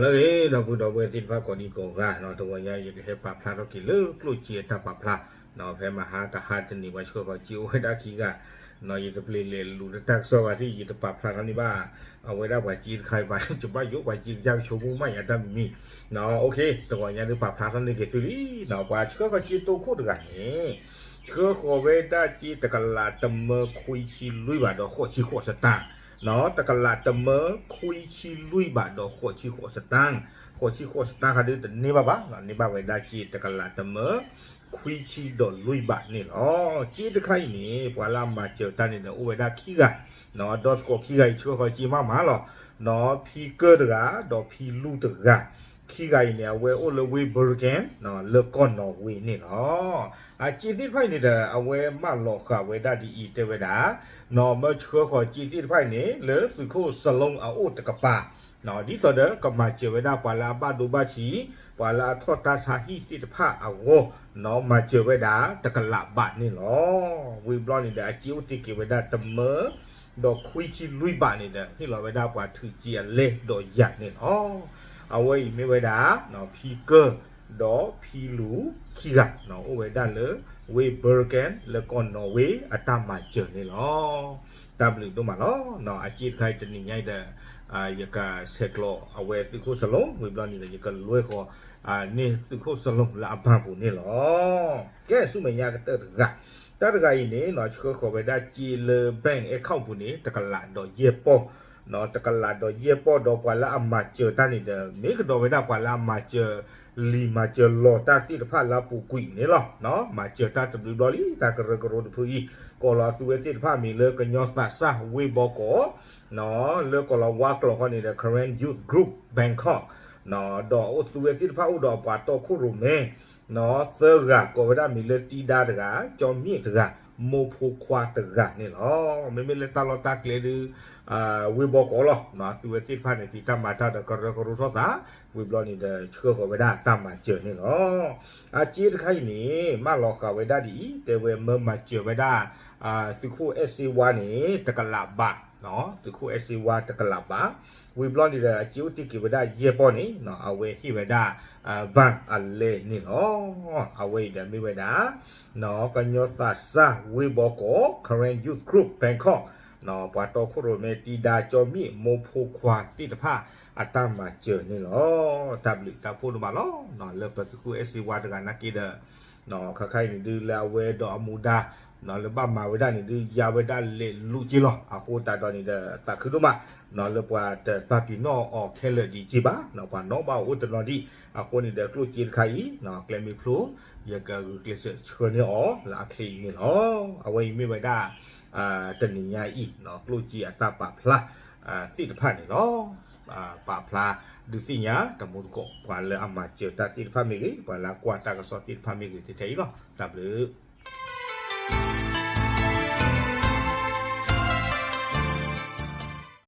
လၢအဂ့ၤ ဒီပုၢ်ဒီဝဲၢ်သ့ၣ်တဖၣ်ကိးဒံကိးဂၤနီၤ, တဂီၤညါယကဟဲပာ်ဖျါထီၣ်က့ၤလၢကျိၣ်စ့အတၢ်ပာ်ဖျါနီၤ, ဖဲမဟါတဟါတနံၤ ပှၤဆှၢဃီၤစ့အိၣ်ဝဲဒၣ်ခံဂၤနီၤ, ယတပျ့ၤလဲၤလူၤတၢ်ကစီၣ်ဘၣ်သ့ၣ် ယတပာ်ဖျါထီၣ်န့ၢ်ဘၣ် အဝဲဒၣ်ပှၤစ့တခါအံၤ ပှၤကဘၣ်ယိၣ်ပှၤစ့ကစၢ်ကဆိကမိၣ်မးယၤတၢ်မံၤမံၤနီၤ, အိၣ်ခ့ တဂီၤညါဒုးပာ်ဖျါထီၣ်န့ၢ်က့ၤသုလံနီၤ, ပှၤဆှၢဃီၤစ့တိခိၣ်တဂၤန့ၣ် ဆှၢဃီၤဝဲဒၣ်စ့တကလးတမၢခွံဆံလွံၢ်ဘးဒီးဃိးဆံဃိးစတၢၢ် နီၤ, တကလးတမၢခွံဆံလွံၢ်ဘးဒီးဃိးဆံဃိးစတၢၢ်, ဃိးဆံဃိးစတၢၢ်ခါဒုးတန့ၢ်ဘၣ်ဘၣ်နီၤ, န့ၢ်ဘၣ်ဝဲဒၣ်စ့တကလးတမၢခွံဆံဒီးလွံၢ်ဘးန့ၣ်လီၤ. စ့တခါအံၤန့ၣ် ပှၤလၢအမၤစၢၤတၢ်န့ၣ်ဒီးအိၣ်ဝဲဒၣ်ခံဂၤနီၤ, ဒီသကိးခံဂၤအံၤဆှၢဃီၤစ့မးမးလီၤနီၤ, ဖံကၢၢ်တဂၤ ဒီးဖံလူတဂၤ, ခံဂၤအံၤန့ၣ် အဝဲအိၣ်လၢဝ့ၢ် Bergen နီၤ, လၢကီၢ်နီၣ်ဝ့န့ၣ်လီၤ. အစ့သ့ၣ်တဖၣ်အံၤန့ၣ်ဒီး အဝဲမၢလီၤဃာ်ဝဲဒၣ်ဒ်အံၤတဲဝဲဒၣ် နီၤ, မၢဆှၢဃီၤစ့သ့ၣ်တဖၣ်အံၤန့ၣ် လၢသုးခိၣ်စလိအအိၣ်တကပၤ ဒ်သိးဒီးကမၤစၢၤဝဲဒၣ်ပှၤလၢအဘၣ်ဒိဘၣ်ထံး, ပှၤလၢအထီၣ်တၢ်ဆါဟံၣ်သ့ၣ်တဖၣ်အဂီၢ်နီၤ, မၤစၢၤဝဲဒၣ်တကလးဘးန့ၣ်လီၤ. ဝံၤဘျီန့ၣ်ဒီး အစ့အိၣ်တ့ၢ်က့ၤဝဲဒၣ်တမၢ ဒီးခွံဆံလွံၢ်ဘးန့ၣ်ဒီး ဟ့ၣ်လီၤဝဲဒၣ်ပှၤထုးစ့အလဲဒီးယၤန့ၣ်လီၤ. အဝဲအံၤမ့ၢ်ဝဲဒၣ် ဖံကၢၢ် ဒီးဖံလူၤခံဂၤ အိၣ်ဝဲဒၣ်လၢ ဝ့ၢ် Bergen လၢကီၢ်နီၣ်ဝ့ အတၢ်မၤစၢၤန့ၣ်လီၤ. တၢ်ဘျုးဒိၣ်မးလီၤ. အစ့တခါအံၤတနံၤညါအံၤဒီး ယကဆဲးကျိးအဝဲသုးခိၣ်စလိ ဝံၤဘျီန့ၣ်ဒီး ယကလွဲဃီၤန့ၢ်သုးခိၣ်စလိလၢအဘၣ်ပူၤန့ၣ်လီၤ. ကဲ ဆူမဲာ်ညါကတၢၢ်တဂၤ, တၢ်တဂၤအံၤန့ၣ်နီၤ ဆှၢဃီၤဝဲဒၣ်စ့လၢ bank account ပူၤန့ၣ် တကလးဒီးယဲၢ်ပီၢ် နီၤ, တကလးဒီးယဲၢ်ပီၢ်ဒီးပှၤလၢအမၤစၢၤတၢ်န့ၣ်ဒီး မ့ၢ်ကဒီးဝဲဒၣ်ပှၤလၢအမၤစၢၤလံာ်မၤစၢၤလီၤတၢ်သ့ၣ်တဖၣ်လၢအပူၤကွံာ်န့ၣ်လီၤ. မၤစၢၤတၢ်တဘျုးဘျီလံ တၢ်ကရၢကရိတဖုအံၤ ကိးလီၤအသုဝဲသ့ၣ်တဖၣ်မံၤလၢကညီသးစၢ်ဝ့ၢ်ဘီကီး နီၤ, လၢကိးလီၤဝါကျိာ်ဃီန့ၣ်ဒီး Karen Youth Group Bangkok နီၤ, ဒီးအိၣ်သုဝဲသ့ၣ်တဖၣ်အိၣ်ဒီးအပှၤတီခိၣ်ရိၣ်မဲ နီၤ, သၢဂၤ ကိးဝဲဒၣ်မံၤလၢတံဒါတဂၤ, ကၠီမံၣ်တဂၤ, မိၢ်ဖိခွါတဂၤန့ၣ်လီၤ. မ့မ့ၢ်လၢတၢ်လီၢ်တၢ်ကျဲဒုး ဝ့ၢ်ဘီကီးလီၤ. နီၤ, သုဝဲသ့ၣ်တဖၣ်န့ၣ် ဖံးတၢ်မၤတၢ်ဒီးကရၢကရိထီၣ်သး, ဝံၤဘျီန့ၣ်ဒီး ဆှၢဃီၤဝဲဒၣ်တၢ်မၤစၢၤန့ၣ်လီၤ. အစ့တခါအံၤန့ၣ် မၢလီၤဃာ်ဝဲဒၣ်ဒ်အံၤ, တဲဝဲမၢမၤစၢၤဝဲဒၣ် သုးခိၣ်အဲၣ်စ့ဝါန့ၣ် တကလးဘး, နီၤ, သုးခိၣ်အဲၣ်စ့ဝါတကလးဘး, ဝံၤဘျီန့ၣ်ဒီး အစ့အိၣ်တ့ၢ်က့ၤဝဲဒၣ်ယဲၢ်ပီၢ်န့ၣ် နီၤ, အဝဲဟ့ၣ်ဝဲဒၣ် ဘၣ်အလဲန့ၣ်လီၤ. အဝဲအံၤဒီးမ့ၢ်ဝဲဒၣ် နီၤ, ကညီသးစၢ်ဝ့ၢ်ဘီကီး Karen Youth Group Bangkok နီၤ, ပှၤတီခိၣ်ရိၣ်မဲတံဒါကၠီမံၣ်မိၢ်ဖိခွါသ့ၣ်တဖၣ်အတၢ်မၤစၢၤန့ၣ်လီၤ. တၢ်ဘျုးတၢ်ဖှိၣ်ဒိၣ်မးလီၤ. နီၤ, လၢပသုးခိၣ်အဲၣ်စ့ဝါတဂၤနာ်က့ဒီး နီၤ, ခါခါအံၤန့ၣ်ဒုး လၢအဝဲဒီးအမူဒါ နီၤ, လၢဘၣ်မၤဝဲဒၣ်န့ၣ်ဒုး ယါဝဲဒၣ်လဲၤလူၤက့လီၤ. အဃိသတးဒီးန့ၣ်ဒီး သးခုဒိၣ်မး နီၤ, လၢပှၤတသးပ့ၤနီၣ်အီၤခဲလၢာ်ဒံးက့ဘၣ်, နီၤ, ပှၤနီၣ်ဘၣ်အီၤအိၣ်တနီၤဒံး. အဃိန့ၣ်ဒီး ကျိၣ်စ့တခါအံၤ နီၤ, ကျဲမ့ၢ်ဖျိ ယကဂုာ်ကျဲးစၢးဆှၢန့ၢ်အီၤလၢအချ့အံၤန့ၣ်လီၤ. အဝဲအံၤမ့ၢ်ဝဲဒၣ် တနံၤညါအံၤ နီၤ, ကျိၣ်စ့အတၢ်ပာ်ဖျါ သ့ၣ်တဖၣ်န့ၣ်လီၤ. ပာ်ဖျါဒုးသ့ၣ်ညါ တမူတကိး ပှၤလၢအမၤစၢၤတၢ်သ့ၣ်တဖၣ်မ့ၢ်ဂ့ၤ, ပှၤလၢအကွၢ်တၢ်ကစီၣ်သ့ၣ်တဖၣ်မ့ၢ်ဂ့ၤ ထဲထဲအံၤလီၤ. တၢ်ဘျုး